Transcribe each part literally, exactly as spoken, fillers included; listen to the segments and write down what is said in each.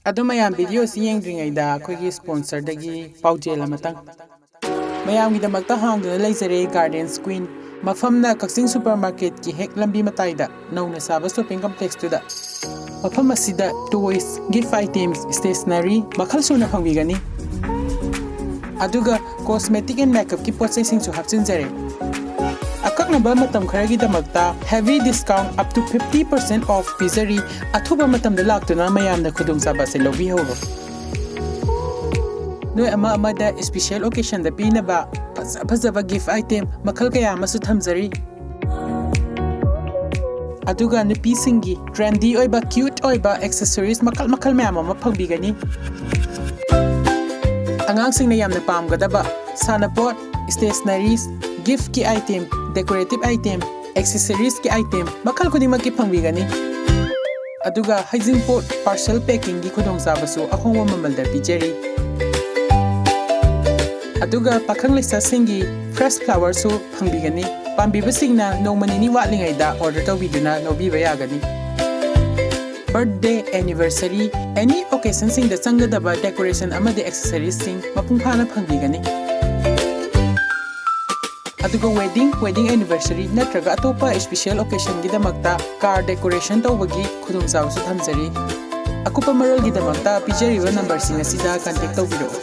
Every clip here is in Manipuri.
ꯑꯗꯣ ꯃꯌꯥꯝ, ꯚꯤꯗꯤꯑꯣꯁꯤ ꯌꯦꯡꯗ꯭ꯔꯤꯉꯩꯗ ꯑꯩꯈꯣꯏꯒꯤ ꯁ꯭ꯄꯣꯟꯁꯔꯗꯒꯤ ꯄꯥꯎꯖꯦꯜ ꯑꯃꯇꯪ꯫ ꯃꯌꯥꯝꯒꯤꯗꯃꯛꯇ ꯍꯥꯡꯗꯨꯅ ꯂꯩꯖꯔꯦ Gardens Queen꯫ ꯃꯐꯝꯅ ꯀꯛꯆꯤꯡ ꯁꯨꯄꯔ ꯃꯥꯔꯀꯦꯠꯀꯤ ꯍꯦꯛ ꯂꯝꯕꯤ ꯃꯇꯥꯏꯗ ꯅꯧꯅ ꯁꯥꯕ ꯁꯣꯞꯄꯤꯡ ꯀꯝꯄ꯭ꯂꯦꯛꯁꯇꯨꯗ꯫ ꯃꯐꯝ ꯑꯁꯤꯗ toys, gift items, stationery ꯃꯈꯜ ꯁꯨꯅ ꯐꯪꯕꯤꯒꯅꯤ꯫ ꯑꯗꯨꯒ cosmetic and makeupꯀꯤ ꯄꯣꯠ ꯆꯩꯁꯤꯡꯁꯨ ꯍꯥꯞꯆꯤꯟꯖꯔꯦ꯫ ꯑꯀꯛꯅꯕ ꯃꯇꯝ ꯈꯔꯒꯤꯗꯃꯛꯇ heavy discount up to fifty percent off ꯄꯤꯖꯔꯤ꯫ ꯑꯊꯨꯕ ꯃꯇꯝꯗ ꯂꯥꯛꯇꯨꯅ ꯃꯌꯥꯝꯅ ꯈꯨꯗꯣꯡꯆꯥꯕ ꯑꯁꯤ ꯂꯧꯕꯤꯍꯧꯔꯣ꯫ ꯅꯣꯏ ꯑꯃ ꯑꯃꯗ special occasionꯗ ꯄꯤꯅꯕ ꯐꯖ ꯐꯖꯕ gift item ꯃꯈꯜ ꯀꯌꯥ ꯑꯃꯁꯨ ꯊꯝꯖꯔꯤ꯫ ꯑꯗꯨꯒ ꯅꯨꯄꯤꯁꯤꯡꯒꯤ trendy ꯑꯣꯏꯕ, cute ꯑꯣꯏꯕ accessories ꯃꯈꯜ ꯃꯈꯜ ꯃꯌꯥꯝ ꯑꯃ ꯐꯪꯕꯤꯒꯅꯤ꯫ ꯑꯉꯥꯡꯁꯤꯡꯅ ꯌꯥꯝꯅ ꯄꯥꯝꯒꯗꯕ ꯁꯥꯟꯅꯄꯣꯠ, stationeries, giftꯀꯤ item, decorative item, accessoriesꯀꯤ item ꯃꯈꯜ ꯈꯨꯗꯤꯡꯃꯛꯀꯤ ꯐꯪꯕꯤꯒꯅꯤ꯫ ꯑꯗꯨꯒ ꯍꯩꯖꯤꯡꯄꯣꯠ parcel packingꯒꯤ ꯈꯨꯗꯣꯡꯆꯥꯕꯁꯨ ꯑꯍꯣꯡꯕ ꯃꯃꯜꯗ ꯄꯤꯖꯔꯤ꯫ ꯑꯗꯨꯒ ꯄꯥꯈꯪ ꯂꯩꯁꯥꯁꯤꯡꯒꯤ fresh flowerꯁꯨ ꯐꯪꯕꯤꯒꯅꯤ꯫ ꯄꯥꯝꯕꯤꯕꯁꯤꯡꯅ ꯅꯣꯡꯃ ꯅꯤꯅꯤ ꯋꯥꯠꯂꯤꯉꯩꯗ order ꯇꯧꯕꯤꯗꯨꯅ ꯂꯧꯕꯤꯕ ꯌꯥꯒꯅꯤ꯫ Birthday, anniversary, any occasionꯁꯤꯡꯗ ꯆꯪꯒꯗꯕ decoration ꯑꯃꯗꯤ accessoriesꯁꯤꯡ ꯃꯄꯨꯡ ꯐꯥꯅ ꯐꯪꯕꯤꯒꯅꯤ꯫ ꯑꯗꯨꯒ wedding, wedding anniversary ꯅꯠꯇ꯭ꯔꯒ ꯑꯇꯣꯞꯄ special occasionꯒꯤꯗꯃꯛꯇ car decoration ꯇꯧꯕꯒꯤ ꯈꯨꯗꯣꯡꯆꯥꯕꯁꯨ ꯊꯝꯖꯔꯤ꯫ ꯑꯀꯨꯞꯄ ꯃꯔꯣꯜꯒꯤꯗꯃꯛꯇ ꯄꯤꯖꯔꯤꯕ numberꯁꯤꯡ ꯑꯁꯤꯗ contact ꯇꯧꯕꯤꯔꯛꯎ꯫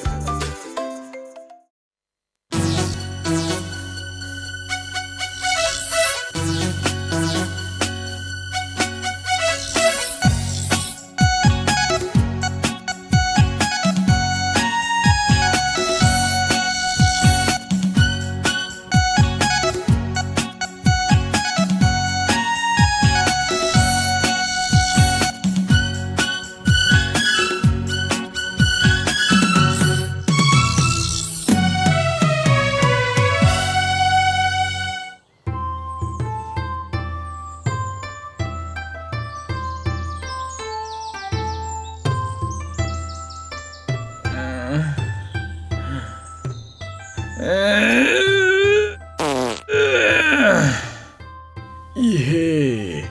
ꯏꯍꯦ,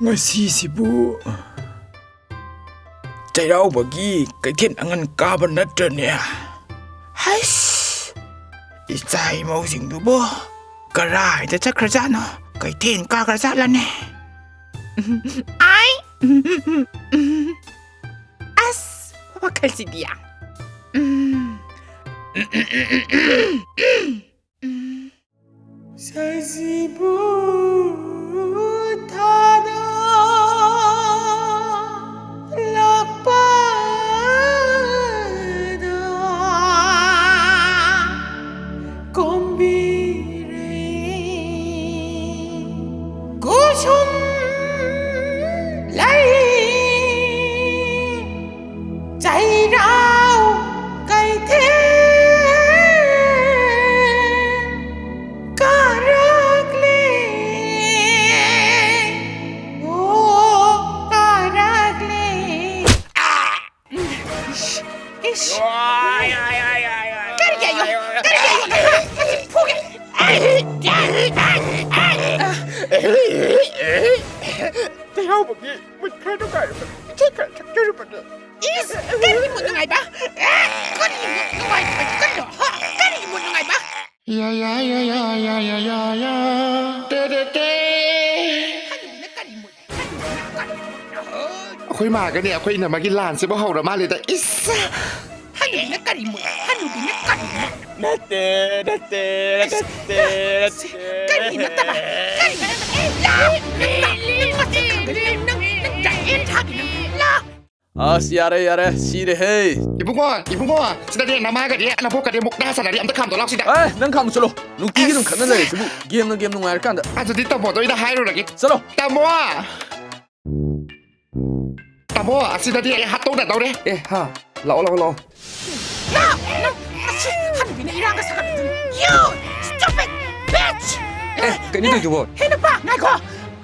ꯉꯁꯤꯁꯤꯕꯨ꯫ ꯆꯩꯔꯥꯎꯕꯒꯤ ꯀꯩꯊꯦꯜ ꯑꯉꯟ ꯀꯥꯕ ꯅꯠꯇ꯭ꯔꯅꯦ? ꯍꯩꯁ! ꯏꯆꯥ ꯏꯃꯧꯁꯤꯡꯗꯨꯕꯨ ꯀꯔꯥꯏꯗ ꯆꯠꯈ꯭ꯔꯖꯥꯠꯅꯣ? ꯀꯩꯊꯦꯜ ꯀꯥꯈ꯭ꯔꯖꯥꯠꯂꯅꯦ? ꯑꯥꯏ! ꯑꯁ! ꯋꯥꯈꯜꯁꯤꯗꯤ ꯌꯥꯝ, ꯎꯝ꯫ ꯁꯖꯤꯕꯨ ꯊꯥꯗ ꯂꯥꯛꯄꯗ ꯀꯣꯝꯕꯤꯔꯩ ꯀꯨꯁꯨꯝ ꯂꯩ꯫ ꯆꯩꯔꯥꯎ ꯀꯩꯊꯦꯜ ꯀꯥꯔꯛꯂꯦ, ꯑꯣ, ꯀꯥꯔꯛꯂꯦ꯫ ꯏꯁ, ꯏꯁ꯫ ꯀꯔꯤꯒꯤ ꯑꯌꯣ? ꯀꯔꯤꯒꯤ ꯑꯌꯣ? ꯅꯪ ꯍꯥ? ꯃꯁꯤ ꯐꯨꯒꯦ꯫ ꯆꯩꯔꯥꯎꯕꯒꯤ ꯃꯨꯠ ꯈꯔ ꯅꯨꯡꯉꯥꯏꯔꯕꯅꯤ꯫ ꯏꯁꯩ ꯈꯔ ꯁꯛꯆꯔꯨꯕꯅꯤ꯫ ꯏꯁ! ꯀꯔꯤꯒꯤ ꯃꯨꯠ ꯅꯨꯡꯉꯥꯏꯕ? ꯑꯦ, ꯀꯔꯤꯒꯤ ꯃꯨꯠ ꯅꯨꯡꯉꯥꯏꯕ? ꯀꯔꯤꯅꯣ? ꯍꯥ? ꯀꯔꯤꯒꯤ ꯃꯨꯠ ꯅꯨꯡꯉꯥꯏꯕ? ꯌꯥ, ꯌꯥ, ꯌꯥ, ꯌꯥ, ꯌꯥ, ꯌꯥ, ꯌꯥ, ꯌꯥ꯫ ꯇꯦ, ꯇꯦ, ꯇꯦ꯫ ꯍꯅꯨꯕꯤꯅ ꯀꯔꯤ ꯃꯨꯠ? ꯍꯅꯨꯕꯤꯅ ꯀꯔꯤ ꯃꯨꯠ? ꯑꯩꯈꯣꯏ ꯃꯥꯒꯅꯦ, ꯑꯩꯈꯣꯏ ꯏꯅꯝꯃꯒꯤ ꯂꯥꯟꯁꯤꯕꯨ ꯍꯧꯔ ꯃꯥꯜꯂꯦꯗ꯫ ꯏꯁ! ꯍꯅꯨꯕꯤꯅ ꯀꯔꯤ ꯃꯨꯠ? ꯍꯅꯨꯕꯤꯅ ꯀꯔꯤ ꯃꯨꯠ? ꯅꯠꯇꯦ, ꯅꯠꯇꯦ, ꯅꯠꯇꯦ, ꯅꯠꯇꯦ꯫ ꯀꯔꯤ ꯅꯠꯇꯕ? ꯀꯔꯤ ꯅꯠꯇꯕ? ꯑꯦ, ꯂꯥꯎ! ꯅꯪ ꯂꯥꯎ! ꯅꯪ ꯃꯁꯤꯡ ꯈꯪꯒꯅꯤ, ꯅꯪ, ꯅꯪ, ꯅꯪ ꯗꯥꯏꯔꯦꯛ ꯊꯥꯒꯤ ꯅꯪ꯫ ꯂꯥꯎ! ꯑꯁ, ꯌꯥꯔꯦ, ꯌꯥꯔꯦ, ꯁꯤꯔꯦꯍꯦ꯫ ꯏꯕꯨꯡꯉꯣ, ꯏꯕꯨꯡꯉꯣ, ꯁꯤꯗꯗꯤ ꯅꯃꯥꯒꯗꯤ ꯅꯕꯣꯛꯀꯗꯤ ꯃꯨꯛꯅꯥ ꯁꯥꯟꯅꯔꯤ, ꯑꯝꯇ ꯈꯥꯝꯗꯣꯛ ꯂꯥꯎ ꯁꯤꯗ꯫ ꯑꯦ, ꯅꯪ ꯈꯥꯝꯃꯨ ꯆꯠꯂꯣ꯫ ꯅꯨꯡꯇꯤꯒꯤ ꯑꯗꯨꯝ ꯈꯠꯅ ꯂꯩꯔꯁꯤꯕꯨ꯫ ꯒꯦꯝꯅ ꯒꯦꯝ ꯅꯨꯡꯉꯥꯏꯔꯀꯥꯟꯗ꯫ ꯑꯗꯨꯗꯤ ꯇꯥꯃꯣꯗ ꯑꯣꯏꯅ ꯍꯥꯏꯔꯨꯔꯒꯦ꯫ ꯆꯠꯂꯣ꯫ ꯇꯥꯃꯣ! ꯇꯥꯃꯣ, ꯑꯁꯤꯗꯗꯤ ꯑꯩ ꯍꯥꯠꯇꯣꯛꯅꯗꯧꯔꯦ꯫ ꯑꯦ, ꯍꯥ, ꯂꯥꯛꯑꯣ, ꯂꯥꯛꯑꯣ, ꯂꯥꯛꯑꯣ꯫ ꯂꯥꯛꯑꯣ! ꯅꯪ ꯃꯁꯤ ꯍꯅꯨꯕꯤꯅ ꯏꯔꯥꯡꯒ ꯁꯥꯒꯠꯂꯛꯇꯅ꯫ You stupid bitch! ꯑꯦ, ꯀꯩꯅꯣ ꯇꯧꯗꯨꯕꯣ? ꯍꯦ, ꯅꯨꯄꯥ, ꯉꯥꯏꯈꯣ!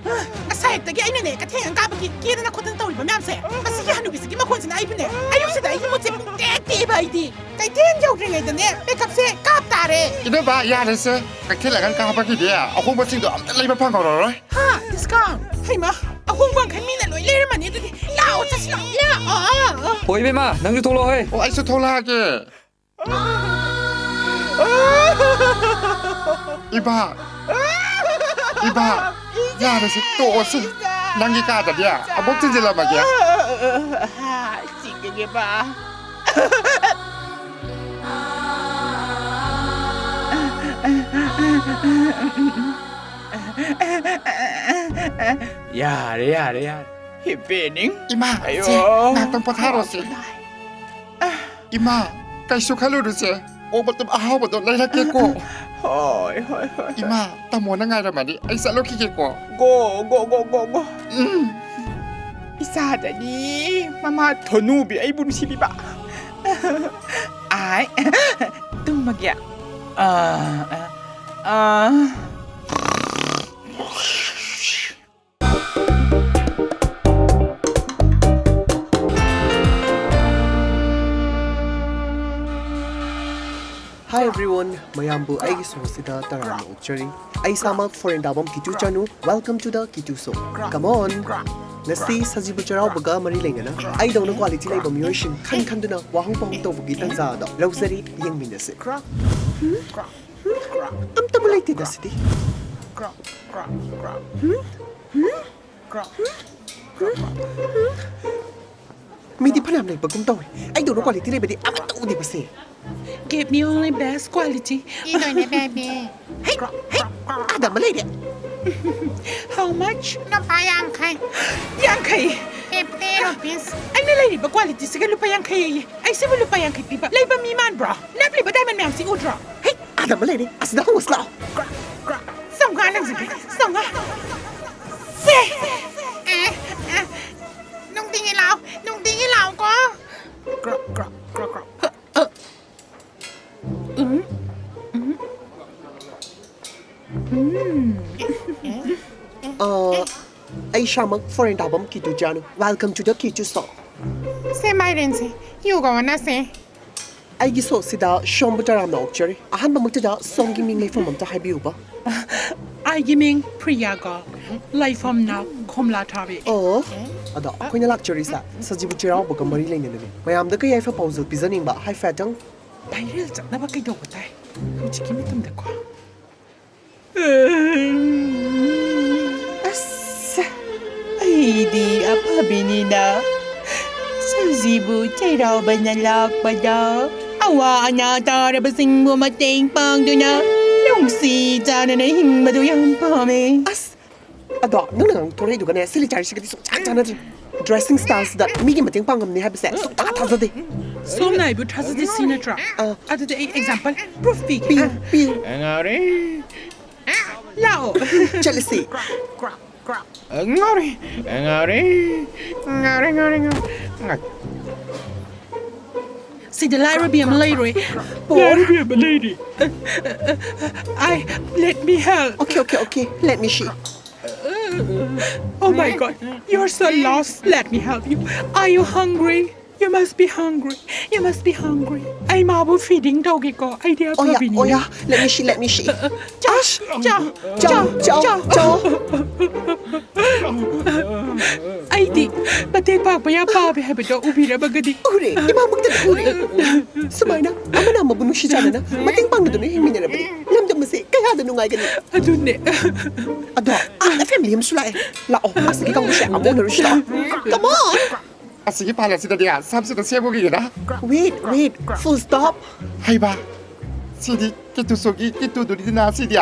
ꯉꯁꯥꯏ ꯑꯌꯨꯛꯇꯒꯤ ꯑꯩꯅꯅꯦ, ꯀꯩꯊꯦꯜ ꯀꯥꯕꯒꯤ ꯀꯦꯗꯅ ꯈꯣꯠꯇꯅ ꯇꯧꯔꯤꯕ ꯃꯌꯥꯝꯁꯦ, ꯃꯁꯤꯒꯤ ꯍꯅꯨꯕꯤꯁꯤꯒꯤ ꯃꯈꯣꯟꯁꯤꯅ ꯑꯩꯕꯨꯅꯦ, ꯑꯌꯨꯛꯁꯤꯗ ꯑꯩꯒꯤ ꯃꯨꯠꯁꯦ ꯄꯨꯡꯇꯦꯛ ꯇꯦꯛꯑꯦꯕ ꯑꯩꯗꯤ꯫ ꯀꯩꯊꯦꯜ ꯌꯧꯗ꯭ꯔꯤꯉꯩꯗꯅꯦ, makeup ꯁꯦ ꯀꯥꯞ ꯇꯥꯔꯦ꯫ ꯏꯕꯦꯝꯃ, ꯌꯥꯔꯦꯁꯦ꯫ ꯀꯩꯊꯦꯜ ꯑꯉꯟ ꯀꯥꯕꯒꯤꯗꯤ ꯑꯍꯣꯡꯕꯁꯤꯡꯗꯣ ꯑꯝꯇ ꯂꯩꯕ ꯐꯪꯉꯔꯣꯏ꯫ ꯍꯥ? Discount? ꯍꯩꯃꯥ, ꯑꯍꯣꯡꯕ ꯃꯈꯩ ꯃꯤꯅ ꯂꯣꯏ ꯂꯩꯔꯝꯃꯅꯤ ꯑꯗꯨꯗꯤ꯫ ꯂꯥꯛꯑꯣ, ꯆꯠꯁꯤ ꯂꯥꯛꯑꯣ꯫ ꯂꯥꯛꯑꯣ꯫ ꯍꯣꯏ, ꯏꯕꯦꯝꯃ, ꯅꯪꯁꯨ ꯊꯣꯛꯂꯛꯑꯣ ꯍꯦ꯫ ꯑꯣ, ꯑꯩꯁꯨ ꯊꯣꯛꯂꯛꯑꯒꯦ꯫ ꯏꯕꯥ, ꯏꯕꯥ, ꯌꯥꯔꯦꯁꯦ, ꯇꯣꯛꯑꯣꯁꯦ꯫ ꯅꯪꯒꯤ ꯀꯥꯗꯗꯤ ꯑꯃꯨꯛ ꯊꯤꯟꯖꯤꯜꯂꯝꯃꯒꯦ꯫ ꯆꯤꯛꯀꯦꯕ꯫ ꯌꯥꯔꯦ, ꯌꯥꯔꯦ, ꯌꯥꯔꯦ꯫ ꯍꯤꯞꯄꯦꯅꯤꯡ꯫ ꯏꯃꯥ, ꯑꯌꯣ꯫ ꯁꯦ, ꯉꯥꯛꯇꯪ ꯄꯣꯊꯥꯔꯣꯁꯦ꯫ ꯏꯃꯥ, ꯀꯩꯁꯨ ꯈꯜꯂꯨꯅꯨꯁꯦ꯫ ꯑꯣꯛ ꯃꯇꯨꯝ ꯑꯍꯥꯎꯕꯗꯣ ꯂꯩꯔꯛꯀꯦꯀꯣ꯫ ꯍꯣꯏ, ꯍꯣꯏ, ꯍꯣꯏ, ꯍꯣꯏ꯫ ꯏꯃꯥ, ꯇꯥꯃꯣꯅ ꯉꯥꯏꯔꯝꯃꯅꯤ꯫ ꯑꯩ ꯆꯠꯂꯨꯈꯤꯒꯦꯀꯣ꯫ ꯒꯣ, ꯒꯣ, ꯒꯣ, ꯒꯣ, ꯒꯣ꯫ ꯎꯝ꯫ ꯏꯆꯥꯗꯅꯤ ꯃꯃꯥ ꯊꯣꯅꯨꯕꯤ ꯑꯩꯕꯨ ꯅꯨꯡꯁꯤꯕꯤꯕ꯫ ꯑꯥꯏ, ꯇꯨꯝꯃꯒꯦ꯫ ꯑꯥ, ꯑꯥ, ꯑꯥ꯫ Hi everyone, ꯃꯌꯥꯝꯕꯨ ꯑꯩꯒꯤ ꯁꯣꯁꯤꯗ ꯇꯔꯥꯝꯅ ꯑꯣꯛꯆꯔꯤ꯫ ꯑꯩ ꯏꯁꯥꯃꯛ ꯐꯣꯔꯦꯟ ꯇꯥꯕꯝ Kitu Chanu. Welcome to the Kitu Show. Come on. ꯉꯁꯤ ꯁꯖꯤꯕꯨ ꯆꯩꯔꯥꯎꯕꯒ ꯃꯔꯤ ꯂꯩꯅꯅ ꯑꯩꯗꯧꯅ ꯀ꯭ꯋꯥꯂꯤꯇꯤ ꯂꯩꯕ ꯃꯤꯑꯣꯏꯁꯤꯡ ꯈꯟ ꯈꯟꯗꯨꯅ ꯋꯥꯍꯪ ꯄꯥꯎꯍꯪ ꯇꯧꯕꯒꯤ ꯇꯥꯟꯖꯥ ꯑꯗꯣ ꯂꯧꯖꯔꯤ, ꯌꯦꯡꯃꯤꯟꯅꯁꯤ꯫ ꯎꯝ? ꯑꯝꯇꯕꯨ ꯂꯩꯇꯦꯗ ꯁꯤꯗꯤ꯫ ꯃꯤꯗꯤ ꯐꯅꯌꯥꯝ ꯂꯩꯕꯒꯨꯝ ꯇꯧꯋꯦ꯫ ꯑꯩꯗꯧꯅ ꯀ꯭ꯋꯥꯂꯤꯇꯤ ꯂꯩꯕꯗꯤ ꯑꯃꯠꯇ ꯎꯗꯦ ꯃꯁꯦ꯫ Give me only best quality. ꯏꯗꯣꯏꯅꯦ, baby. ꯍꯩ, ꯍꯩ, ꯑꯥꯗ ꯑꯃ ꯂꯩꯔꯦ꯫ How much? ꯂꯨꯄꯥ ꯌꯥꯡꯈꯩ꯫ ꯌꯥꯡꯈꯩ? Fifty rupees. ꯑꯩꯅ ꯂꯩꯔꯤꯕ ꯀ꯭ꯋꯥꯂꯤꯇꯤꯁꯤꯒ ꯂꯨꯄꯥ ꯌꯥꯡꯈꯩ ꯑꯌꯦ꯫ ꯑꯩꯁꯤꯕꯨ ꯂꯨꯄꯥ ꯌꯥꯡꯈꯩ ꯄꯤꯕ ꯂꯩꯕ ꯃꯤ ꯃꯥꯟꯕ꯭ꯔꯣ? ꯅꯞꯂꯤꯕ ꯗꯥꯏꯃꯟ ꯃꯌꯥꯝꯁꯤ ꯎꯗ꯭ꯔꯣ? ꯍꯩ, ꯑꯥꯗ ꯑꯃ ꯂꯩꯔꯦ꯫ ꯑꯁꯤꯗ ꯍꯪꯉꯨꯁꯤ ꯂꯥꯛꯑꯣ꯫ ꯆꯥꯝꯃꯉꯥ ꯂꯪꯖꯒꯦ, ꯆꯥꯝꯃꯉꯥ꯫ ꯁꯦ! ꯑꯦ, ꯑꯦ, ꯅꯨꯡꯇꯤꯒꯤ ꯂꯥꯛꯑꯣ, ꯅꯨꯡꯇꯤꯒꯤ ꯂꯥꯛꯑꯣꯀꯣ꯫ ꯑ, ꯑꯩ ꯏꯁꯥꯃꯛ ꯐꯣꯔꯦꯟ ꯇꯥꯕꯝ Kitu Chanu. Welcome to the Kitu Show. ꯁꯦ ꯃꯥꯏꯔꯦꯟꯁꯦ, ꯌꯨꯒ ꯑꯣꯟꯅꯁꯦ꯫ ꯑꯩꯒꯤ ꯁꯣꯁꯤꯗ ꯁꯣꯝꯕꯨ ꯇꯔꯥꯝꯅ ꯑꯣꯛꯆꯔꯤ꯫ ꯑꯍꯥꯟꯕꯃꯛꯇꯗ ꯁꯣꯝꯒꯤ ꯃꯤꯡ ꯂꯩꯐꯝ ꯑꯝꯇ ꯍꯥꯏꯕꯤꯌꯨꯕ꯫ ꯑꯩꯒꯤ ꯃꯤꯡ ꯄ꯭ꯔꯤꯌꯥꯒ ꯂꯩꯐꯝꯅ ꯀꯣꯝꯂꯥ ꯊꯥꯕꯤ꯫ ꯑꯣ, ꯑꯗꯣ ꯑꯩꯈꯣꯏꯅ ꯂꯥꯛꯆꯔꯤꯁꯦ ꯁꯖꯤꯕꯨ ꯆꯩꯔꯥꯎꯕꯒ ꯃꯔꯤ ꯂꯩꯅꯅꯅꯦ꯫ ꯃꯌꯥꯝꯗ ꯀꯩ ꯌꯥꯏꯐ ꯄꯥꯎꯖꯦꯜ ꯄꯤꯖꯅꯤꯡꯕ? ꯍꯥꯏꯐꯦꯠꯇꯪ꯫ ꯚꯥꯏꯔꯦꯜ ꯆꯠꯅꯕ ꯀꯩꯗꯧꯕ ꯇꯥꯏ ꯍꯧꯖꯤꯛꯀꯤ ꯃꯇꯝꯗꯀꯣ? ꯑꯁ, ꯑꯩꯗꯤ ꯑꯐꯕꯤꯅꯤꯅ ꯁꯖꯤꯕꯨ ꯆꯩꯔꯥꯎꯕꯅ ꯂꯥꯛꯄꯗ ꯑꯋꯥ ꯑꯅꯥ ꯇꯥꯔꯕꯁꯤꯡꯕꯨ ꯃꯇꯦꯡ ꯄꯥꯡꯗꯨꯅ ꯅꯨꯡꯁꯤ ꯆꯥꯟꯅꯅ ꯍꯤꯡꯕꯗꯨ ꯌꯥꯝ ꯄꯥꯝꯃꯦ꯫ ꯑꯁ, ꯑꯗꯣ ꯅꯪꯅ ꯉꯥꯡꯊꯣꯔꯛꯏꯗꯨꯒꯅꯦ ꯁꯤ ꯂꯤꯆꯥꯔꯤꯁꯤꯒꯗꯤ ꯁꯨꯡꯆꯥꯟ ꯆꯥꯟꯅꯗ꯭ꯔꯦ꯫ ꯗ꯭ꯔꯦꯁꯤꯡ ꯁ꯭ꯇꯥꯏꯜꯁꯤꯗ ꯃꯤꯒꯤ ꯃꯇꯦꯡ ꯄꯥꯡꯉꯝꯅꯤ ꯍꯥꯏꯕꯁꯦ ꯁꯨꯡꯊꯥ ꯊꯥꯖꯗꯦ꯫ ꯁꯣꯝꯅ ꯑꯩꯕꯨ ꯊꯥꯖꯗꯦ ꯁꯤ ꯅꯠꯇ꯭ꯔꯣ? ꯑꯥ꯫ ꯑꯗꯨꯗꯤ ꯑꯩ ꯑꯦꯛꯖꯥꯝꯄꯜ ꯄ꯭ꯔꯨꯐ ꯄꯤꯒꯦ꯫ ꯄꯤꯌꯨ, ꯄꯤꯌꯨ꯫ ꯉꯥꯎꯔꯦ꯫ ꯂꯥꯛꯑꯣ꯫ ꯆꯠꯂꯁꯤ꯫ ꯉꯥꯎꯔꯦ꯫ ꯉꯥꯎꯔꯦ꯫ ꯉꯥꯎꯔꯦ, ꯉꯥꯎꯔꯦ, ꯉꯥꯎꯔꯦ꯫ ꯁꯤꯗ ꯂꯥꯏꯔꯕꯤ ꯑꯃ ꯂꯩꯔꯣꯏ꯫ ꯂꯥꯏꯔꯕꯤ ꯑꯃ ꯂꯩꯔꯤ꯫ I, let me help. Okay, okay, okay. Let me see. Oh my God, you're so lost. Let me help you. Are you hungry? You must be hungry. You must be hungry. ꯑꯩ ꯃꯥꯕꯨ ꯐꯤꯗꯤꯡ ꯇꯧꯒꯦꯀꯣ꯫ ꯑꯩꯗꯤ Oh yeah, ꯑꯐꯕꯤꯅꯤ꯫ oh yeah. Let me see, let me see. ꯆꯥꯎ, ꯆꯥꯎ, ꯆꯥꯎ, ꯆꯥꯎ, ꯆꯥꯎ꯫ ꯑꯩꯗꯤ ꯃꯇꯦꯡ ꯄꯥꯡꯕ ꯌꯥꯝ ꯄꯥꯝꯃꯦ ꯍꯥꯏꯕꯗꯣ ꯎꯕꯤꯔꯕꯒꯗꯤ꯫ ꯎꯔꯦ, ꯏꯃꯥꯃꯛꯇꯗ ꯎꯔꯦ꯫ ꯁꯨꯃꯥꯏꯅ ꯑꯃꯅ ꯑꯃꯕꯨ ꯅꯨꯡꯁꯤ ꯆꯥꯟꯅꯅ ꯃꯇꯦꯡ ꯄꯥꯡꯅꯗꯨꯅ ꯍꯤꯡꯃꯤꯟꯅꯔꯕꯗꯤ ꯂꯝꯗꯝ ꯑꯁꯤ ꯀꯌꯥꯗ ꯅꯨꯡꯉꯥꯏꯒꯅꯤ꯫ ꯑꯗꯨꯅꯦ꯫ ꯑꯗꯣ ꯑꯥꯗ ꯐꯦꯃꯤꯂꯤ ꯑꯃꯁꯨ ꯂꯥꯛꯑꯦ꯫ ꯂꯥꯛꯑꯣ, ꯑꯁꯤꯒꯤ ꯀꯥꯡꯕꯨꯁꯦ ꯑꯃꯨꯛ ꯎꯅꯔꯨꯁꯤ ꯂꯥꯛꯑꯣ꯫ Come on! ꯑꯁꯤꯒꯤ ꯄꯥꯜ ꯑꯁꯤꯗꯗꯤ ꯁꯝꯁꯤꯗ ꯁꯦꯝꯃꯨꯈꯤꯒꯦꯗ꯫ Wait, wait, full stop. ꯍꯩꯕ, ꯁꯤꯗꯤ ꯀꯤꯇꯨꯁꯣꯒꯤ ꯀꯤꯇꯨꯗꯨꯅꯤꯗꯅ ꯁꯤꯗꯤ꯫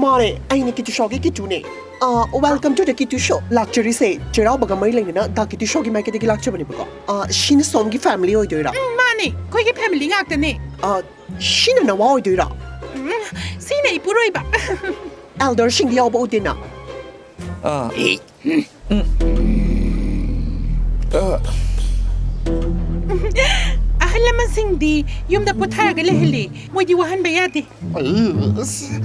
ꯃꯥꯅꯦ, ꯑꯩꯅ ꯀꯤꯇꯨꯁꯣꯒꯤ ꯀꯤꯇꯨꯅꯦ꯫ ꯑ, welcome to the ꯀꯤꯇꯨ ꯁꯣ꯫ ꯂꯥꯛꯆꯔꯤꯁꯦ ꯆꯩꯔꯥꯎꯕꯒ ꯃꯔꯤ ꯂꯩꯅꯅ ꯗ ꯀꯤꯇꯨ ꯁꯣꯒꯤ ꯃꯥꯏꯀꯩꯗꯒꯤ ꯂꯥꯛꯆꯕꯅꯦꯕꯀꯣ꯫ ꯑ, ꯁꯤꯅ ꯁꯣꯝꯒꯤ ꯐꯦꯃꯤꯂꯤ ꯑꯣꯏꯗꯣꯏꯔꯥ? ꯎꯝ, ꯃꯥꯅꯦ, ꯑꯩꯈꯣꯏꯒꯤ ꯐꯦꯃꯤꯂꯤ ꯉꯥꯛꯇꯅꯦ꯫ ꯑ, ꯁꯤꯅ ꯅꯋꯥ ꯑꯣꯏꯗꯣꯏꯔꯥ? ꯎꯝ, ꯁꯤꯅ ꯏꯄꯨꯔꯣꯏꯕ꯫ ꯑꯦꯜꯗꯔꯁꯤꯡꯗꯤ ꯌꯥꯎꯕ ꯎꯗꯦꯅ꯫ ꯑꯥ꯫ ꯑꯍꯜ ꯂꯃꯟꯁꯤꯡꯗꯤ ꯌꯨꯝꯗ ꯄꯣꯊꯥꯔꯒ ꯂꯩꯍꯜꯂꯤ꯫ ꯃꯣꯏꯗꯤ ꯋꯥꯍꯟꯕ ꯌꯥꯗꯦ꯫ ꯑꯩ, ꯑꯁ,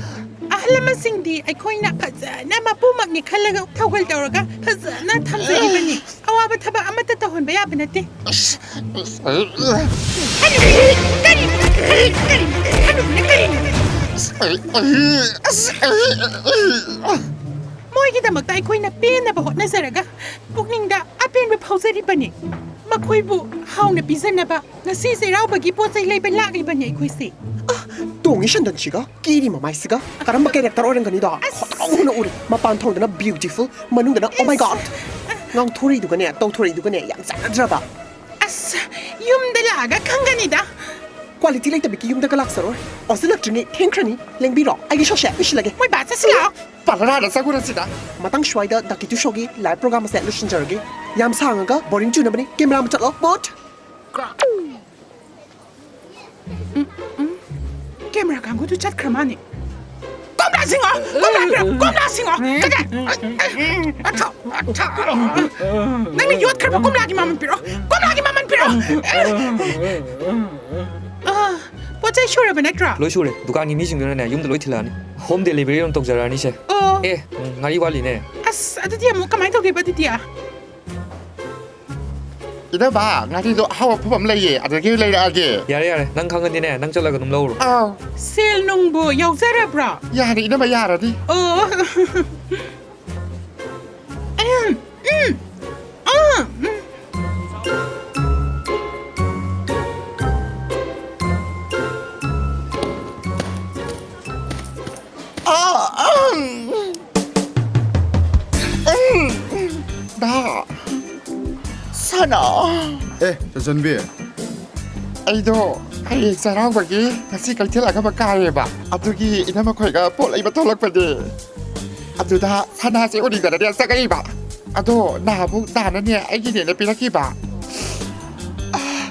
ꯑꯍꯜ ꯂꯃꯟꯁꯤꯡꯗꯤ ꯑꯩꯈꯣꯏꯅ ꯐꯖꯅ ꯃꯄꯨꯃꯛꯅꯤ ꯈꯜꯂꯒ ꯊꯧꯒꯜ ꯇꯧꯔꯒ ꯐꯖꯅ ꯊꯝꯖꯔꯤꯕꯅꯤ꯫ ꯑꯋꯥꯕ ꯊꯕꯛ ꯑꯃꯠꯇ ꯇꯧꯍꯟꯕ ꯌꯥꯕ ꯅꯠꯇꯦ꯫ ꯑꯁ, ꯑꯩ, ꯍꯅꯨꯕꯤ, ꯀꯔꯤ, ꯀꯔꯤ, ꯀꯔꯤ, ꯍꯅꯨꯕꯤꯅ ꯀꯔꯤꯅꯣ? ꯑꯁ, ꯑꯩ, ꯑꯩ, ꯑꯁ, ꯑꯩ, ꯑꯩ, ꯑꯩ꯫ ꯃꯣꯏꯒꯤꯗꯃꯛꯇ ꯑꯩꯈꯣꯏꯅ ꯄꯦꯟꯅꯕ ꯍꯣꯠꯅꯖꯔꯒ ꯄꯨꯛꯅꯤꯡꯗ ꯑꯄꯦꯟꯕ ꯐꯥꯎꯖꯔꯤꯕꯅꯤ꯫ ꯃꯈꯣꯏꯕꯨ ꯍꯥꯎꯅ ꯄꯤꯖꯅꯕ ꯉꯁꯤ ꯆꯩꯔꯥꯎꯕꯒꯤ ꯄꯣꯠ ꯆꯩ ꯂꯩꯕ ꯂꯥꯛꯂꯤꯕꯅꯤ ꯑꯩꯈꯣꯏꯁꯦ꯫ ꯑ, ꯇꯣꯡꯉꯤ ꯁꯟꯗꯟꯁꯤꯒ ꯀꯤꯔꯤ ꯃꯃꯥꯏꯁꯤꯒ ꯀꯔꯝꯕ character ꯑꯣꯏꯔꯝꯒꯅꯤꯗꯣ? ꯑꯁ! ꯍꯣꯠꯅ ꯎꯅ ꯎꯔꯤ꯫ ꯃꯄꯥꯟ ꯊꯣꯡꯗꯅ beautiful, ꯃꯅꯨꯡꯗꯅ oh my god! ꯉꯥꯡꯊꯣꯔꯛꯏꯗꯨꯒꯅꯦ ꯇꯧꯊꯣꯔꯛꯏꯗꯨꯒꯅꯦ ꯌꯥꯝ ꯆꯥꯟꯅꯗ꯭ꯔꯕ꯫ ꯑꯁ, ꯌꯨꯝꯗ ꯂꯥꯛꯑꯒ ꯈꯪꯒꯅꯤꯗ꯫ Quality ꯂꯩꯇꯕꯤꯒꯤ ꯌꯨꯝꯗꯒ ꯂꯥꯛꯆꯔꯣꯏ꯫ ꯑꯣꯟꯁꯤꯜꯂꯛꯇ꯭ꯔꯤꯉꯩ ꯊꯦꯡꯈ꯭ꯔꯅꯤ꯫ ꯂꯦꯡꯕꯤꯔꯣ, ꯑꯩꯒꯤ ꯁꯣꯁꯦ ꯂꯣꯏꯁꯤꯜꯂꯒꯦ꯫ ꯃꯣꯏ ꯕꯥ ꯆꯠꯁꯤ ꯂꯥꯛꯑꯣ꯫ ꯄꯥꯔꯂꯔꯗ ꯆꯪꯉꯨꯔꯁꯤꯗ꯫ ꯃꯇꯥꯡ ꯁ꯭ꯋꯥꯏꯗ ꯗꯥꯀꯤꯇꯨ ꯁꯣꯒꯤ live program ꯑꯁꯦ ꯂꯣꯏꯁꯤꯟꯖꯔꯒꯦ꯫ ꯌꯥꯝ ꯁꯥꯡꯉꯒ boring ꯆꯨꯅꯕꯅꯤ꯫ ꯀꯦꯃꯦꯔꯥ ꯑꯃ ꯆꯠꯂꯣ꯫ ꯃꯨꯠ! ꯀꯦꯃꯦꯔꯥ ꯀꯥꯡꯕꯨꯗꯨ ꯆꯠꯈ꯭ꯔ ꯃꯥꯅꯤ꯫ ꯀꯣꯝꯂꯥ ꯁꯤꯡꯉꯣ! ꯀꯣꯝꯂꯥ ꯄꯤꯔꯣ! ꯀꯣꯝꯂꯥ ꯁꯤꯡꯉꯣ! ꯀꯗꯥꯏ? ꯑꯊꯣ, ꯑꯊꯣ! ꯅꯪꯅ ꯌꯣꯠꯈ꯭ꯔꯕ ꯀꯣꯝꯂꯥꯒꯤ ꯃꯃꯜ ꯄꯤꯔꯣ! ꯀꯣꯝꯂꯥꯒꯤ ꯃꯃꯜ ꯄꯤꯔꯣ! ꯑ, ꯄꯣꯠ ꯆꯩ ꯁꯨꯔꯕ ꯅꯠꯇ꯭ꯔꯣ? ꯂꯣꯏ ꯁꯨꯔꯦ꯫ ꯗꯨꯀꯥꯟꯒꯤ ꯃꯤꯁꯤꯡꯗꯨꯅꯅꯦ ꯌꯨꯝꯗ ꯂꯣꯏ ꯊꯤꯜꯂꯛꯑꯅꯤ꯫ Home delivery ꯑꯣꯏꯅ ꯇꯧꯖꯔꯛꯑꯅꯤꯁꯦ꯫ ꯑꯣ꯫ ꯑꯦ, ꯎꯝ, ꯉꯥꯔꯤ ꯋꯥꯠꯂꯤꯅꯦ꯫ ꯑꯁ, ꯑꯗꯨꯗꯤ ꯑꯃꯨꯛ ꯀꯃꯥꯏꯅ ꯇꯧꯗꯣꯏꯕ ꯑꯗꯨꯗꯤ? ꯏꯅꯝꯃ, ꯉꯥꯔꯤꯗꯣ ꯑꯍꯥꯎ ꯑꯐꯕ ꯑꯃ ꯂꯩꯌꯦ, ꯑꯗꯨꯗꯒꯤ ꯑꯣꯏꯅ ꯂꯩꯔꯛꯑꯒꯦ꯫ ꯌꯥꯔꯦ, ꯌꯥꯔꯦ, ꯅꯪ ꯈꯪꯉꯗꯤꯅꯦ, ꯅꯪ ꯆꯠꯂꯒ ꯑꯗꯨꯝ ꯂꯧꯔꯣ꯫ ꯑꯥꯎ꯫ ꯁꯦꯜ ꯅꯨꯡꯕꯨ ꯌꯥꯎꯖꯔꯕ꯭ꯔꯣ? ꯌꯥꯔꯦ, ꯏꯅꯝꯃ, ꯌꯥꯔꯅꯤ꯫ ꯑꯣ꯫ ꯎꯝ, ꯎꯝ, ꯑꯥ, ꯎꯝ꯫ ꯑꯥ, ꯑꯥ, ꯎꯝ꯫ ꯎꯝ꯫ ꯗꯥ ꯁꯅꯥ꯫ ꯑꯦ, ꯆꯟꯆꯟꯕꯤ꯫ ꯑꯩꯗꯣ ꯍꯌꯦꯡ ꯆꯩꯔꯥꯎꯕꯒꯤ ꯉꯁꯤ ꯀꯩꯊꯦꯜ ꯑꯉꯝꯕ ꯀꯥꯏꯌꯦꯕ꯫ ꯑꯗꯨꯒꯤ ꯏꯅꯝꯃ ꯈꯣꯏꯒ ꯄꯣꯠ ꯂꯩꯕ ꯊꯣꯛꯂꯛꯄꯅꯦ꯫ ꯑꯗꯨꯗ ꯁꯅꯥꯁꯦ ꯎꯅꯤꯡꯗꯅꯅꯦ ꯆꯪꯉꯛꯏꯕ꯫ ꯑꯗꯣ ꯅꯍꯥꯟꯃꯨꯛ ꯗꯥꯅꯅꯦ ꯑꯩꯒꯤꯅꯦꯅ ꯄꯤꯔꯛꯈꯤꯕ꯫ ꯑꯥ,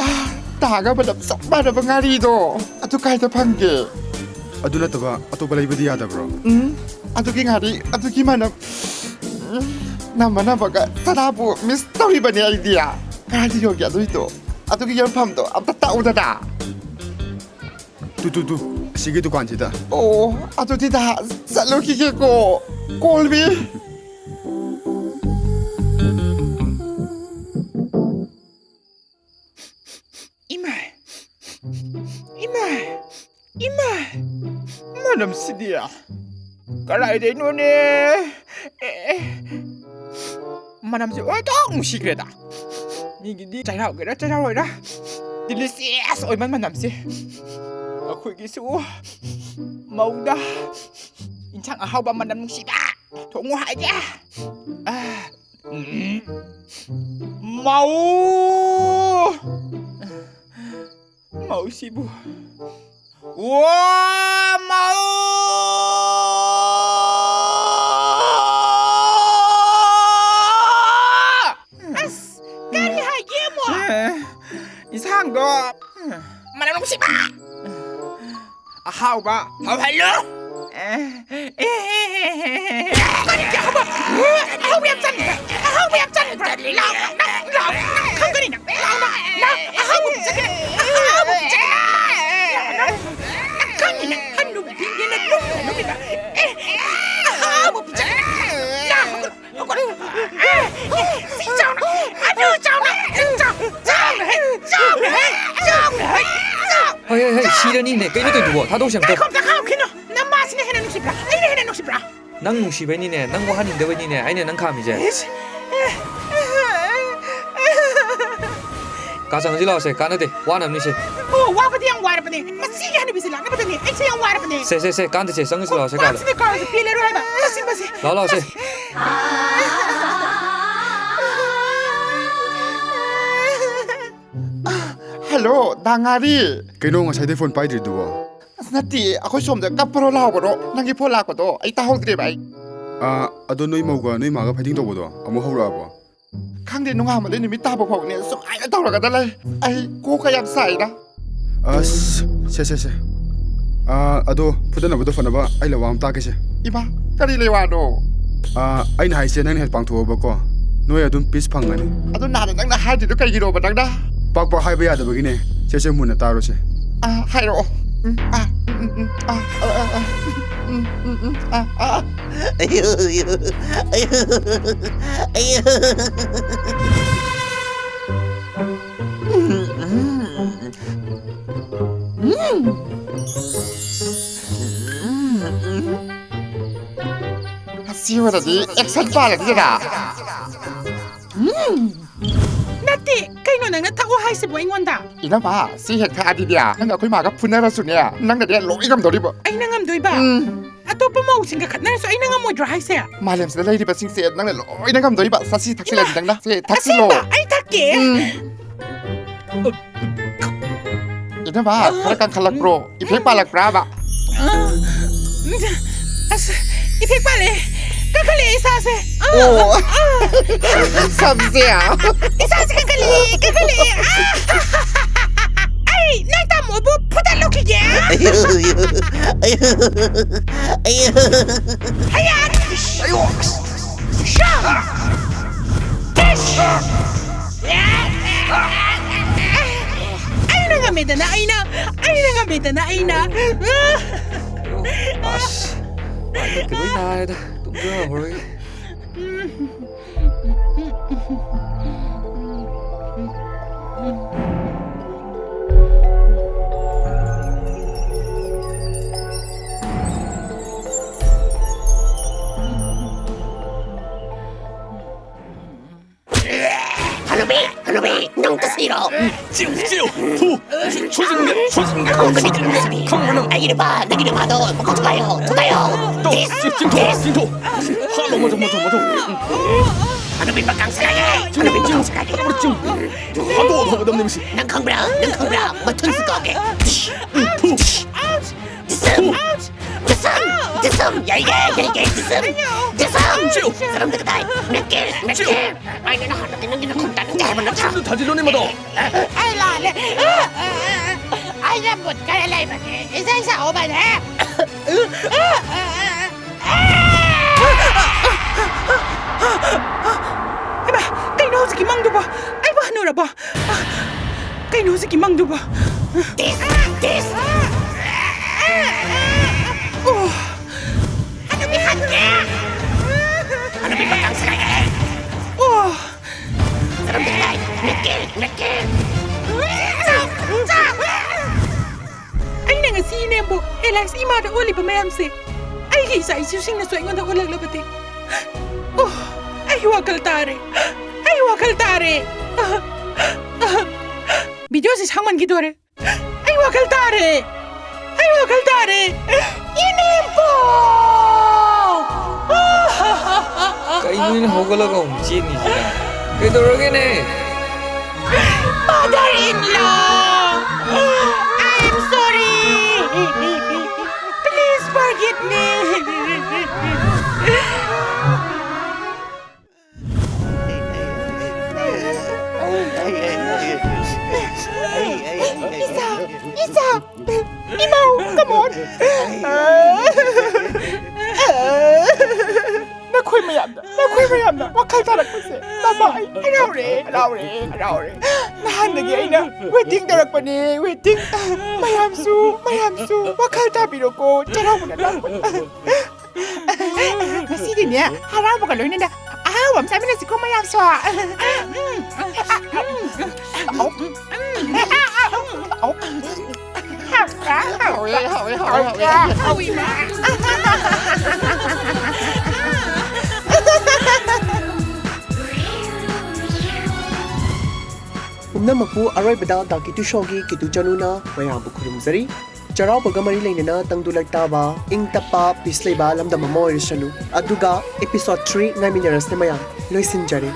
ꯑꯥ, ꯗꯥꯒ ꯃꯅꯝ ꯆꯞ ꯃꯥꯟꯅꯕ ꯉꯥꯔꯤꯗꯣ꯫ ꯑꯗꯨ ꯀꯥꯏꯗ ꯐꯪꯒꯦ? ꯑꯗꯨ ꯅꯠꯇꯕ ꯑꯇꯣꯞꯄ ꯂꯩꯕꯗꯤ ꯌꯥꯗꯕ꯭ꯔꯣ? ꯎꯝ, ꯑꯗꯨꯒꯤ ꯉꯥꯔꯤ, ꯑꯗꯨꯒꯤ ꯃꯅꯝ, ꯎꯝ, ꯅꯝꯃ ꯅꯝꯃꯒ ꯁꯅꯥꯕꯨ miss ꯇꯧꯔꯤꯕꯅꯦ ꯑꯩꯗꯤ꯫ ꯀꯥꯏꯗ ꯌꯣꯟꯒꯦ ꯑꯗꯨꯏꯗꯣ? ꯑꯗꯨꯒꯤ ꯌꯣꯟꯐꯝꯗꯣ ꯑꯝꯇ ꯇꯥꯛꯎꯗꯅ꯫ ꯇꯨ, ꯇꯨ, ꯇꯨ, ꯑꯁꯤꯒꯤ ꯗꯨꯀꯥꯟꯁꯤꯗ꯫ ꯑꯣ, ꯑꯗꯨꯗꯤ ꯗꯥ, ꯆꯠꯂꯨꯈꯤꯒꯦꯀꯣ꯫ Call me꯫ ꯏꯃꯥꯏ! ꯏꯃꯥꯏ! ꯏꯃꯥꯏ! ꯃꯅꯝꯁꯤꯗꯤ! ꯀꯗꯥꯏꯗꯩꯅꯣꯅꯦ? ꯑꯦ, ꯃꯅꯝꯁꯦ ꯑꯣꯟꯊꯣꯛ ꯅꯨꯡꯁꯤꯈ꯭ꯔꯦꯗ꯫ ꯃꯤꯒꯤꯗꯤ ꯆꯩꯔꯥꯎꯒꯦꯔꯥ ꯆꯩꯔꯥꯎꯔꯣꯏꯔꯥ, delicious ꯑꯣꯏꯕ ꯃꯅꯝꯁꯦ꯫ ꯑꯩꯈꯣꯏꯒꯤꯁꯨ ꯃꯧꯗ ꯏꯟꯁꯥꯡ ꯑꯍꯥꯎꯕ ꯃꯅꯝ ꯅꯨꯡꯁꯤꯕ ꯊꯣꯡꯉꯨ ꯍꯥꯏꯒꯦ꯫ ꯑ, ꯎꯝ꯫ ꯃꯧ! ꯃꯧꯁꯤꯕꯨ꯫ ꯋꯥ, ꯃꯧ! ꯑꯁ, ꯀꯔꯤ ꯍꯥꯏꯒꯦ, ꯑꯃꯨꯛ? ꯑꯦ, ꯏꯟꯁꯥꯡꯗꯣ ꯃꯅꯝ ꯅꯨꯡꯁꯤꯕ! ꯑꯍꯥꯎꯕ ꯍꯧꯍꯜꯂꯨ! ꯑꯦ, ꯑꯦ, ꯑꯦ, ꯑꯦ, ꯑꯦ, ꯑꯦ꯫ ꯀꯔꯤꯒꯤ ꯑꯍꯥꯎꯕ? ꯑꯍꯥꯎꯕ ꯌꯥꯝ ꯆꯥꯅꯤꯡꯕ꯭ꯔꯥ? ꯑꯍꯥꯎꯕ ꯌꯥꯝ ꯆꯥꯅꯤꯡꯕ꯭ꯔꯥ? ꯂꯥꯎ, ꯅꯪ, ꯂꯥꯎ, ꯅꯪ ꯈꯪꯒꯅꯤ ꯅꯪ꯫ ꯂꯥꯎ, ꯅꯪ, ꯂꯥꯎ, ꯑꯍꯥꯎꯕ ꯄꯤꯖꯒꯦ꯫ ꯑꯍꯥꯎꯕ ꯄꯤꯖꯒꯦ꯫ ꯂꯥꯎ, ꯅꯪ, ꯅꯪ ꯈꯪꯅꯤ ꯅꯪ꯫ ꯍꯟꯅꯨꯕꯤꯅ ꯅꯨꯡ ꯅꯨꯡ ꯅꯨꯡ ꯅꯨꯡ꯫ ꯑꯦ, ꯑꯍꯥꯎꯕ ꯄꯤꯖꯒꯦ꯫ ꯂꯥꯎ, ꯍꯧꯒꯠꯂꯣ, ꯍꯧꯒꯠꯂꯣ꯫ ꯑꯦ, ꯑꯦ, ꯁꯤ ꯆꯥꯎꯅ, ꯑꯗꯨ ꯆꯥꯎꯅ, ꯆꯥꯎ, ꯆꯥꯎꯅ, ꯍꯦ, ꯆꯥꯎꯅ, ꯍꯦ, ꯆꯥꯎꯅ, ꯍꯦ, ꯆꯥꯎ꯫ ꯍꯣꯏ, ꯍꯣꯏ, ꯍꯣꯏ, ꯁꯤꯔꯅꯤꯅꯦ꯫ ꯀꯩꯅꯣ ꯇꯧꯗꯨꯕꯣ? ꯊꯥꯗꯣꯛꯁꯦ ꯑꯝꯇ꯫ ꯉꯥꯏꯈꯣ, ꯑꯝꯇ ꯈꯥꯝꯈꯤꯅꯣ꯫ ꯅꯃꯥꯁꯤꯅ ꯍꯦꯟꯅ ꯅꯨꯡꯁꯤꯕ꯭ꯔꯥ? ꯑꯩꯅ ꯍꯦꯟꯅ ꯅꯨꯡꯁꯤꯕ꯭ꯔꯥ? ꯅꯪ ꯅꯨꯡꯁꯤꯕꯩꯅꯤꯅꯦ, ꯅꯪ ꯋꯥꯍꯟꯅꯤꯡꯗꯕꯩꯅꯤꯅꯦ ꯑꯩꯅ ꯅꯪ ꯈꯥꯝꯃꯤꯁꯦ꯫ ꯏꯁ! ꯀꯥ, ꯆꯪꯉꯁꯤ ꯂꯥꯛꯑꯣꯁꯦ, ꯀꯥꯟꯅꯗꯦ, ꯋꯥꯅꯕꯅꯤꯁꯦ꯫ ꯑꯣ, ꯋꯥꯕꯗꯤ ꯌꯥꯝ ꯋꯥꯔꯕꯅꯦ꯫ ꯃꯁꯤꯒꯤ ꯍꯅꯨꯕꯤꯁꯦ ꯂꯥꯛꯅꯕꯗꯅꯦ ꯑꯩꯁꯦ ꯌꯥꯝ ꯋꯥꯔꯕꯅꯦ꯫ ꯁꯦ, ꯁꯦ, ꯁꯦ, ꯀꯥꯟꯗꯦꯁꯦ, ꯆꯪꯉꯁꯤ ꯂꯥꯛꯑꯣꯁꯦ ꯀꯥꯗ꯫ ꯀꯥꯁꯤꯗ ꯀꯥꯔꯁꯨ ꯄꯦꯜꯂꯔꯣꯏ ꯍꯥꯏꯕ꯫ ꯃꯁꯤ, ꯃꯁꯤ꯫ ꯂꯥꯛꯑꯣ, ꯂꯥꯛꯑꯣꯁꯦ꯫ ꯍꯜꯂꯣ, ꯗꯥ ꯉꯥꯔꯤ꯫ ꯀꯩꯅꯣ ꯉꯁꯥꯏꯗꯩ ꯐꯣꯟ ꯄꯥꯏꯗ꯭ꯔꯤꯗꯨꯕꯣ? ꯑꯁ, ꯅꯠꯇꯦ, ꯑꯩꯈꯣꯏ ꯁꯣꯝꯗ ꯀꯞꯄ꯭ꯔꯣ ꯂꯥꯎꯕ꯭ꯔꯣ? ꯅꯪꯒꯤ ꯐꯣꯟ ꯂꯥꯛꯄꯗꯣ ꯑꯩ ꯇꯥꯍꯧꯗ꯭ꯔꯦ, ꯚꯥꯏ꯫ ꯑꯥ, ꯑꯗꯣ ꯅꯣꯏ ꯃꯧꯒ ꯅꯣꯏ ꯃꯥꯒ fighting ꯇꯧꯕꯗꯣ ꯑꯃꯨꯛ ꯍꯧꯔꯛꯑꯕꯣ? ꯈꯪꯗꯦ, ꯅꯣꯡꯉꯥꯟꯕꯗꯩ ꯅꯨꯃꯤꯠ ꯇꯥꯕ ꯐꯥꯎꯅꯦ ꯁꯨꯃꯥꯏꯅ ꯇꯧꯔꯒꯗ ꯂꯩ꯫ ꯑꯩ ꯀꯣꯛꯀ ꯌꯥꯝ ꯁꯥꯏꯗ꯫ ꯑꯁ, ꯁꯦ, ꯁꯦ, ꯁꯦ꯫ ꯑꯥ, ꯑꯗꯣ ꯐꯨꯗꯅꯕꯗꯣ ꯐꯅꯕ ꯑꯩ ꯂꯧ ꯑꯃ ꯇꯥꯛꯀꯦꯁꯦ꯫ ꯏꯃꯥ, ꯀꯔꯤ ꯂꯩꯋꯥꯅꯣ? ꯑꯥ, ꯑꯩꯅ ꯍꯥꯏꯁꯦ ꯅꯪꯅ ꯍꯦꯛ ꯄꯥꯡꯊꯣꯛꯑꯣꯕꯀꯣ, ꯅꯣꯏ ꯑꯗꯨꯝ peace ꯐꯪꯒꯅꯤ꯫ ꯑꯗꯣ ꯅꯍꯥꯟ ꯅꯪꯅ ꯍꯥꯏꯗ꯭ꯔꯤꯗꯣ ꯀꯩꯒꯤꯅꯣꯕ ꯅꯪꯅ? ꯄꯥꯛ ꯄꯥꯛ ꯍꯥꯏꯕ ꯌꯥꯗꯕꯒꯤꯅꯦ꯫ ꯁꯦ, ꯁꯦ, ꯃꯨꯟꯅ ꯇꯥꯔꯣꯁꯦ꯫ ꯑꯥ, ꯍꯥꯏꯔꯛꯑꯣ꯫ ꯎꯝ, ꯑꯥ, ꯎꯝ, ꯎꯝ, ꯎꯝ, ꯑꯥ, ꯑꯥ, ꯑꯥ, ꯎꯝ, ꯎꯝ, ꯎꯝ, ꯑꯥ, ꯑꯥ, ꯑꯥ꯫ ꯑꯌꯨ, ꯑꯌꯨ, ꯑꯌꯨ, ꯑꯌꯨ꯫ ꯁꯤ ꯑꯣꯏꯔꯗꯤ ꯑꯦꯛꯁꯟ ꯄꯥꯜꯂꯅꯤꯗꯅ꯫ ꯅꯠꯇꯦ, ꯀꯩꯅꯣ ꯅꯪꯅ ꯊꯛꯑꯣ ꯍꯥꯏꯁꯤꯕꯣ ꯑꯩꯉꯣꯟꯗ? ꯏꯅꯝꯃ, ꯁꯤ ꯍꯦꯛ ꯊꯛꯑꯗꯤꯅꯦ, ꯅꯪ ꯑꯩꯈꯣꯏ ꯃꯥꯒ ꯐꯨꯅꯔꯁꯨꯅꯦ, ꯅꯪꯅꯅꯦ ꯂꯣꯏ ꯉꯝꯗꯧꯔꯤꯕ꯫ ꯑꯩꯅ ꯉꯝꯗꯣꯏꯕ? ꯎꯝ꯫ ꯑꯇꯣꯞꯄ ꯃꯧꯁꯤꯡꯒ ꯈꯠꯅꯔꯁꯨ ꯑꯩꯅ ꯉꯝꯃꯣꯏꯗ꯭ꯔꯣ ꯍꯥꯏꯁꯦ? ꯃꯥꯂꯦꯝꯁꯤꯗ ꯂꯩꯔꯤꯕꯁꯤꯡꯁꯦ ꯅꯪꯅ ꯂꯣꯏꯅ ꯉꯝꯗꯣꯔꯤꯕ꯫ ꯆꯥꯁꯤ ꯊꯛꯁꯤ ꯂꯩ ꯅꯪꯅ꯫ ꯁꯦ, ꯊꯛꯁꯤꯜꯂꯣ꯫ ꯑꯁꯦꯡꯕ? ꯑꯩ ꯊꯛꯀꯦ꯫ ꯎꯝ꯫ ꯏꯅꯝꯃ, ꯈꯔ ꯀꯟꯈꯠꯂꯛꯄ꯭ꯔꯣ? ꯏꯐꯦꯛ ꯄꯥꯜꯂꯛꯄ꯭ꯔꯥꯕ? ꯑꯁ, ꯏꯐꯦꯛ ꯄꯥꯜꯂꯛꯑꯦ꯫ ꯀꯟꯈꯠꯂꯛꯑꯦ ꯏꯁꯥꯁꯦ꯫ ꯑꯣ꯫ ꯁꯝꯁꯦ꯫ ꯏꯁꯥꯁꯦ ꯀꯟꯈꯠꯂꯛꯑꯦ, ꯀꯟꯈꯠꯂꯛꯑꯦ꯫ ꯑꯩ ꯅꯪ ꯇꯥꯃꯣꯕꯨ ꯐꯨꯗꯠꯂꯨꯈꯤꯒꯦ꯫ ꯑꯌꯥ! ꯑꯌꯣ! ꯁꯥ! ꯏꯁ! ꯑꯩꯅ ꯉꯝꯃꯦꯗꯅ, ꯑꯩꯅ, ꯑꯩꯅ ꯉꯝꯃꯦꯗꯅ, ꯑꯩꯅ꯫ ꯑꯁ, ꯂꯣꯏ ꯅꯥꯔꯦꯗ꯫ ꯇꯨꯝꯖꯍꯧꯔꯒꯦ꯫ ꯍꯅꯨꯕꯤ, ꯍꯅꯨꯕꯤ, ꯅꯪ ꯇꯁꯤꯔꯣ? ꯆꯤꯎ, ꯆꯤꯎ, ꯐꯨ, ꯁꯣꯏꯖꯤꯟꯒꯦ, ꯁꯣꯏꯖꯤꯟꯒꯦ, ꯁꯣꯏꯖꯤꯟꯒꯦ꯫ ꯈꯪꯕ꯭ꯔ ꯅꯪ? ꯑꯩꯒꯤ ꯅꯨꯄꯥ, ꯅꯪꯒꯤ ꯅꯨꯄꯥꯗꯣ ꯃꯀꯣꯛ ꯊꯨꯒꯥꯏꯌꯣ, ꯊꯨꯒꯥꯏꯌꯣ꯫ ꯇꯣ, ꯆꯤꯡꯊꯣꯛ, ꯆꯤꯡꯊꯣꯛ꯫ ꯍꯥꯠꯂꯣ, ꯃꯊꯣ, ꯃꯊꯣ, ꯃꯊꯣ꯫ ꯍꯅꯨꯕꯤ ꯃꯀꯥꯡ ꯁꯦꯒꯥꯏꯒꯦ, ꯍꯅꯨꯕꯤ ꯃꯀꯥꯡ ꯁꯦꯒꯥꯏꯒꯦ꯫ ꯆꯤꯡ, ꯆꯤꯡ, ꯍꯥꯠꯇꯣꯛꯑ ꯐꯒꯗꯕꯅꯤ ꯃꯁꯤ꯫ ꯅꯪ ꯈꯪꯕ꯭ꯔꯥ? ꯅꯪ ꯈꯪꯕ꯭ꯔꯥ? ꯃꯊꯨꯟꯁꯨ ꯀꯛꯑꯒꯦ꯫ ꯎꯝ, ꯐꯨ꯫ ꯗꯤꯁꯝ! ꯗꯤꯁꯝ! ꯗꯤꯁꯝ! ꯌꯥꯏꯒꯦ, ꯌꯥꯏꯒꯦ, ꯗꯤꯁꯝ! ꯗꯤꯁꯝ! ꯆꯤꯎ! ꯆꯔꯝꯗ ꯀꯗꯥꯏ? ꯃꯦꯠꯀꯦ, ꯃꯦꯠꯀꯦ! ꯆꯤꯎ! ꯑꯩꯅ ꯅꯍꯥꯟꯗꯒꯤ ꯅꯪꯒꯤ ꯅꯈꯣꯡ ꯇꯥꯅꯤꯡꯗꯦ ꯍꯥꯏꯕ ꯅꯠꯇ꯭ꯔꯥ? ꯁꯝꯗ ꯊꯥꯖꯤꯜꯂꯨꯅꯦ ꯃꯗꯣ! ꯑꯩ ꯂꯥꯜꯂꯦ! ꯑꯩꯅ ꯃꯨꯠ ꯈꯔ ꯂꯩꯕꯅꯦ! ꯏꯁꯩ ꯁꯛꯎꯕꯅꯦ! ꯍꯩꯃꯥ! ꯀꯩꯅꯣ ꯍꯧꯖꯤꯛꯀꯤ ꯃꯪꯗꯨꯕꯣ? ꯑꯩꯕꯨ ꯍꯟꯅꯨꯔꯕꯣ? ꯀꯩꯅꯣ ꯍꯧꯖꯤꯛꯀꯤ ꯃꯪꯗꯨꯕꯣ? ꯇꯤꯁ! ꯇꯤꯁ! ꯑꯣ! ꯍꯅꯨꯕꯤ ꯍꯟꯈ꯭ꯔꯦ! ꯍꯅꯨꯕꯤ ꯃꯇꯥꯡ ꯁꯥꯏ! ꯑꯣ! ꯀꯔꯝꯗ ꯂꯥꯏ? ꯃꯤꯠꯀꯤ! ꯃꯤꯠꯀꯤ! ꯑꯩꯅ ꯉꯁꯤ ꯏꯅꯦꯝꯕꯣꯛ ꯑꯦꯂꯥꯏꯁ ꯏꯃꯥꯗ ꯑꯣꯜꯂꯤꯕ ꯃꯌꯥꯝꯁꯦ ꯑꯩꯒꯤ ꯏꯆꯥ ꯏꯁꯨꯁꯤꯡꯅꯁꯨ ꯑꯩꯉꯣꯟꯗ ꯍꯨꯜꯂꯛꯂꯕꯗꯤ꯫ ꯑꯣ, ꯑꯩ ꯋꯥꯈꯜ ꯇꯥꯔꯦ꯫ ꯑꯩ ꯋꯥꯈꯜ ꯇꯥꯔꯦ꯫ ꯚꯤꯗꯤꯑꯣꯁꯤ ꯁꯥꯡꯃꯟꯈꯤꯗꯣꯔꯦ꯫ ꯑꯩ ꯋꯥꯈꯜ ꯇꯥꯔꯦ꯫ ꯑꯩ ꯋꯥꯈꯜ ꯇꯥꯔꯦ꯫ ꯏꯅꯦꯝꯄꯣꯛ! ꯀꯩꯅꯣ ꯑꯩꯅ ꯍꯧꯒꯠꯂꯒ ꯑꯃꯨꯛ ꯆꯦꯟꯈꯤꯁꯤꯅ? ꯀꯩꯗꯧꯔꯒꯦꯅꯦ? Mother-in-law! I am sorry! Please forgive me! ꯏꯆꯥ! ꯏꯆꯥ! ꯏꯃꯧ! Come on! ꯅꯈꯣꯏ ꯃꯌꯥꯝꯅ, ꯅꯈꯣꯏ ꯃꯌꯥꯝꯅ ꯋꯥꯈꯜ ꯇꯥꯔꯛꯄꯁꯦ ꯇꯥꯕ ꯑꯩ ꯍꯔꯥꯎꯔꯦ, ꯍꯔꯥꯎꯔꯦ, ꯍꯔꯥꯎꯔꯦ꯫ ꯅꯍꯥꯟꯗꯒꯤ ꯑꯩꯅ waiting ꯇꯧꯔꯛꯄꯅꯦ, waiting꯫ ꯃꯌꯥꯝꯁꯨ, ꯃꯌꯥꯝꯁꯨ ꯋꯥꯈꯜ ꯇꯥꯕꯤꯔꯣꯀꯣ, ꯆꯩꯔꯥꯎꯕꯅ ꯂꯥꯛꯄ꯫ ꯉꯁꯤꯗꯤꯅꯦ, ꯍꯔꯥꯎꯕꯒ ꯂꯣꯏꯅꯅ ꯑꯍꯥꯎꯕ ꯑꯃ ꯆꯥꯃꯤꯟꯅꯁꯤꯀꯣ, ꯃꯌꯥꯝꯁꯨ꯫ ꯍꯥꯎꯋꯦ, ꯍꯥꯎꯋꯦ, ꯍꯥꯎꯋꯦ, ꯍꯥꯎꯋꯦ, ꯍꯥꯎꯋꯦ꯫ ꯄꯨꯝꯅꯃꯛꯄꯨ ꯑꯔꯣꯏꯕꯗ ꯗꯥ ꯀꯤꯇꯨ ꯁꯣꯒꯤ ꯀꯤꯇꯨ ꯆꯅꯨꯅ ꯃꯌꯥꯝꯕꯨ ꯈꯨꯔꯨꯝꯖꯔꯤ꯫ ꯆꯩꯔꯥꯎꯕꯒ ꯃꯔꯤ ꯂꯩꯅꯅ ꯇꯪꯗꯨ ꯂꯩꯇꯥꯕ, ꯏꯪ ꯇꯞꯄ, peace ꯂꯩꯕ ꯂꯝꯗꯝ ꯑꯃ ꯑꯣꯏꯔꯁꯅꯨ꯫ ꯑꯗꯨꯒ episode three ꯉꯥꯏꯃꯤꯟꯅꯔꯁꯦ ꯃꯌꯥꯝ꯫ ꯂꯣꯏꯁꯤꯟꯖꯔꯦ꯫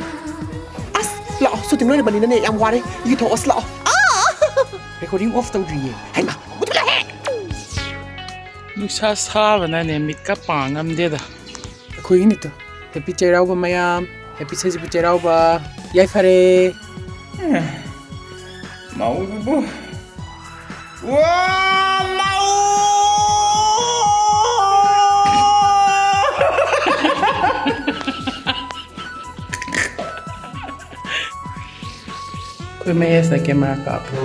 ꯑꯁ, ꯂꯥꯛꯑꯣ, shooting ꯂꯣꯏꯔꯕꯅꯤꯅꯅꯦ, ꯌꯥꯝ ꯋꯥꯔꯦ꯫ ꯏꯊꯣꯛꯑꯁꯤ ꯂꯥꯛꯑꯣ꯫ ꯑꯥ! Recording off ꯇꯧꯗ꯭ꯔꯤꯌꯦ꯫ ꯍꯩꯃꯥ, ꯃꯨꯊꯠꯂꯣꯍꯦ! ꯅꯨꯡꯁꯥ ꯁꯥꯕꯅꯅꯦ ꯃꯤꯠꯀ ꯄꯥꯡ ꯉꯝꯗꯦꯗ꯫ ꯑꯩꯈꯣꯏꯒꯤꯅꯤꯇ꯫ Happy ꯆꯩꯔꯥꯎꯕ ꯃꯌꯥꯝ, happy ꯁꯖꯤꯕꯨ ꯆꯩꯔꯥꯎꯕ꯫ ꯌꯥꯏꯐꯔꯦ꯫ ꯃꯧꯗꯨꯕꯨ꯫ ꯋꯥ, ꯃꯧ! ꯑꯩꯈꯣꯏ ꯃꯍꯦꯁꯅ camera ꯀꯥꯞꯄꯤ꯫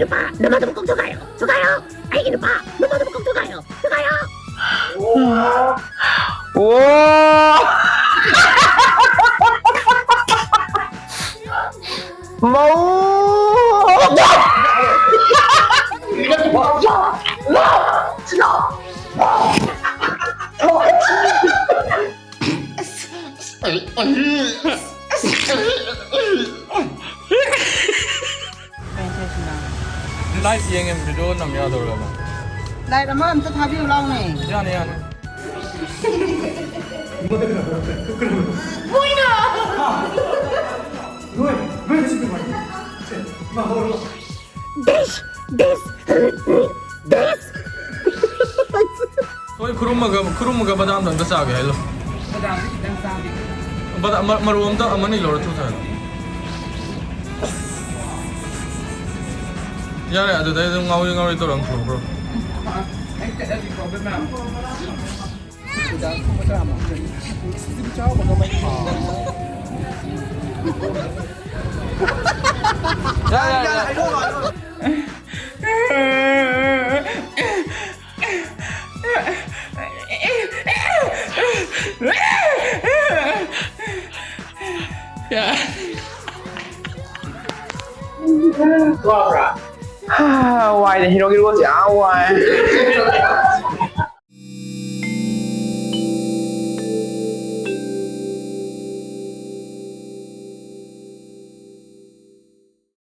ꯅꯨꯄꯥ ꯅꯃꯥꯗꯨꯕꯨ ꯀꯣꯛ ꯊꯨꯒꯥꯏꯔꯣ, ꯊꯨꯒꯥꯏꯔꯣ꯫ ꯑꯩꯒꯤ ꯅꯨꯄꯥ ꯅꯃꯥꯗꯨꯕꯨ ꯀꯣꯛ ꯊꯨꯒꯥꯏꯔꯣ, ꯊꯨꯒꯥꯏꯔꯣ꯫ ꯑꯣ! ꯃꯧ! ꯂꯥꯏꯚ ꯌꯦꯡꯉꯦ꯫ ꯚꯤꯗꯤꯑꯣ ꯅꯝ ꯌꯥꯗꯧꯔꯕ? ꯂꯥꯏꯠ ꯑꯃ ꯑꯝꯇ ꯊꯥꯕꯤꯌꯨ ꯂꯥꯎꯅꯦ꯫ ꯌꯥꯅꯤ, ꯌꯥꯅꯤ꯫ This, this, this. ꯍꯣꯏ, ꯈꯨꯔꯨꯝꯃꯒ, ꯈꯨꯔꯨꯝꯃꯒ ꯕꯗꯥꯝꯗꯣ ꯑꯝꯇ ꯆꯥꯒꯦ ꯍꯥꯏꯂꯣ꯫ ꯕꯗꯥꯝꯗꯤ ꯈꯤꯇꯪ ꯆꯥꯒꯦ꯫ ꯕꯗꯥꯝ, ꯃ- ꯃꯔꯨ ꯑꯝꯇ ꯑꯃꯅꯤ ꯂꯧꯔ ꯊꯣꯛꯁꯦ ꯍꯥꯏꯂꯣ꯫ ꯌꯥꯔꯦ, ꯑꯗꯨꯗꯩ ꯑꯗꯨꯝ ꯉꯥꯎꯔꯤ ꯉꯥꯎꯔꯤ ꯇꯧꯔ ꯑꯃ ꯊꯣꯛꯈ꯭ꯔꯣ꯫ ꯑꯩ ꯆꯠꯂꯒꯦꯀꯣ, ꯕꯦꯝꯃ꯫ ꯌꯥꯔꯦ, ꯌꯥꯔꯦ, ꯌꯥꯔꯦ꯫ ꯋꯥꯕ꯭ꯔꯥ? ꯋꯥꯏꯗ, ꯍꯤꯔꯣꯒꯤ ꯔꯣꯜꯁꯦ ꯌꯥꯝ ꯋꯥꯏ꯫